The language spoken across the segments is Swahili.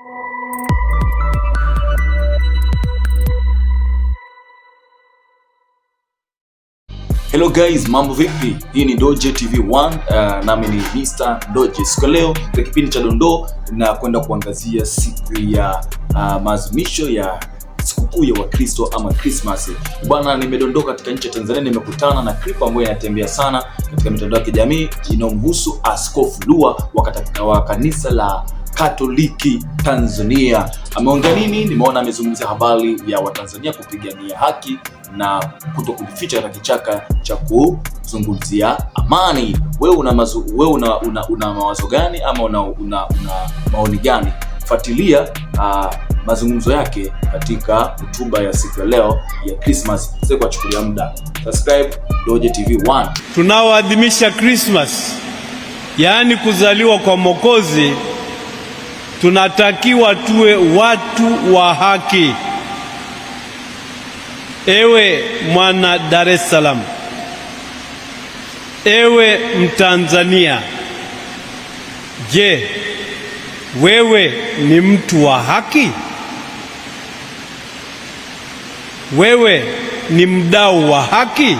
Hello guys, mambo vipi? Hii ni Doje TV 1, nami ni Mr. Doje. Siku leo katika kipindi cha dondoo na kwenda kuangazia siku ya maadhimisho ya sikukuu ya Wakristo ama Christmas. Bwana, nimedondoka katika nchi ya Tanzania, nimekutana na clip ambayo inatembea sana katika mitandao ya kijamii inayomhusu Askofu Lua wa kanisa la Katoliki Tanzania. Ameongea nini? Nimeona amezungumzia habari ya Watanzania kupigania haki na kuto kujificha katika kichaka cha kuzungumzia amani. Wewe una wewe una mawazo gani ama una maoni gani? Fuatilia mazungumzo yake katika hotuba ya siku ya leo ya Christmas. Sasa kwa chukulia muda. Subscribe Doje TV 1. Tunaoadhimisha Christmas, yaani kuzaliwa kwa Mwokozi, tunatakiwa tuwe watu wa haki. Ewe mwana Dar es Salaam, ewe Mtanzania, je, wewe ni mtu wa haki? Wewe ni mdau wa haki?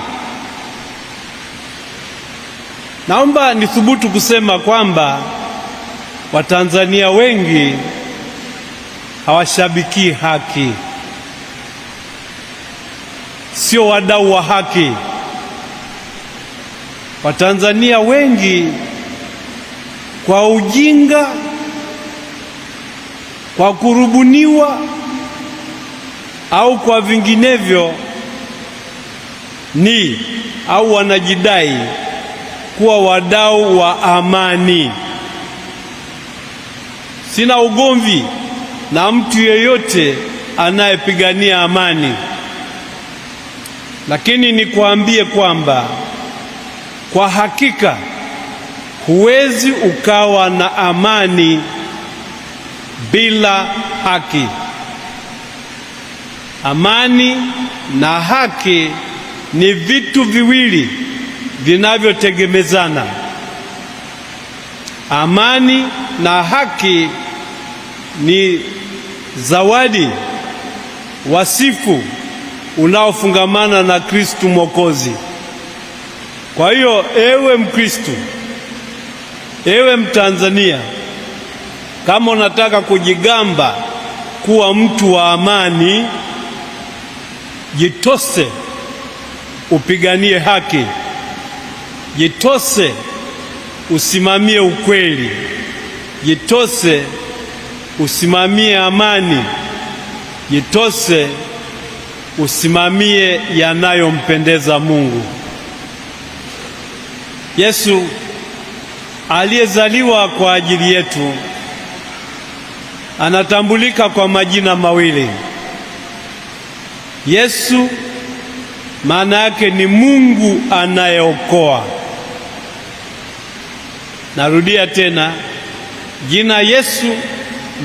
Naomba nithubutu kusema kwamba Watanzania wengi hawashabikii haki, sio wadau wa haki. Watanzania wengi kwa ujinga, kwa kurubuniwa au kwa vinginevyo ni au wanajidai kuwa wadau wa amani. Sina ugomvi na mtu yeyote anayepigania amani, lakini nikuambie kwamba kwa hakika huwezi ukawa na amani bila haki. Amani na haki ni vitu viwili vinavyotegemezana. Amani na haki ni zawadi, wasifu unaofungamana na Kristu Mwokozi. Kwa hiyo, ewe Mkristu, ewe Mtanzania, kama unataka kujigamba kuwa mtu wa amani, jitose upiganie haki, jitose usimamie ukweli, jitose usimamie amani, jitose usimamie yanayompendeza Mungu. Yesu aliyezaliwa kwa ajili yetu anatambulika kwa majina mawili. Yesu maana yake ni Mungu anayeokoa. Narudia tena, jina Yesu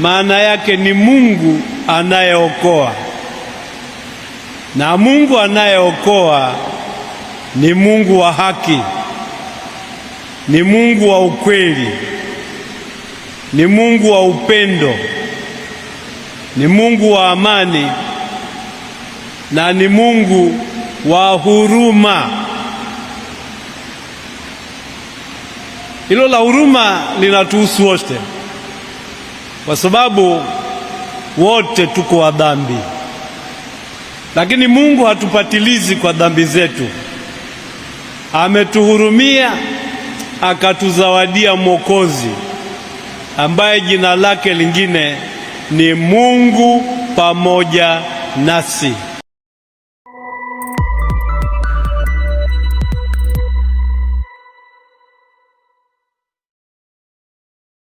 maana yake ni Mungu anayeokoa, na Mungu anayeokoa ni Mungu wa haki, ni Mungu wa ukweli, ni Mungu wa upendo, ni Mungu wa amani na ni Mungu wa huruma. Hilo la huruma linatuhusu wote, kwa sababu wote tuko wa dhambi, lakini Mungu hatupatilizi kwa dhambi zetu. Ametuhurumia akatuzawadia Mwokozi ambaye jina lake lingine ni Mungu pamoja nasi.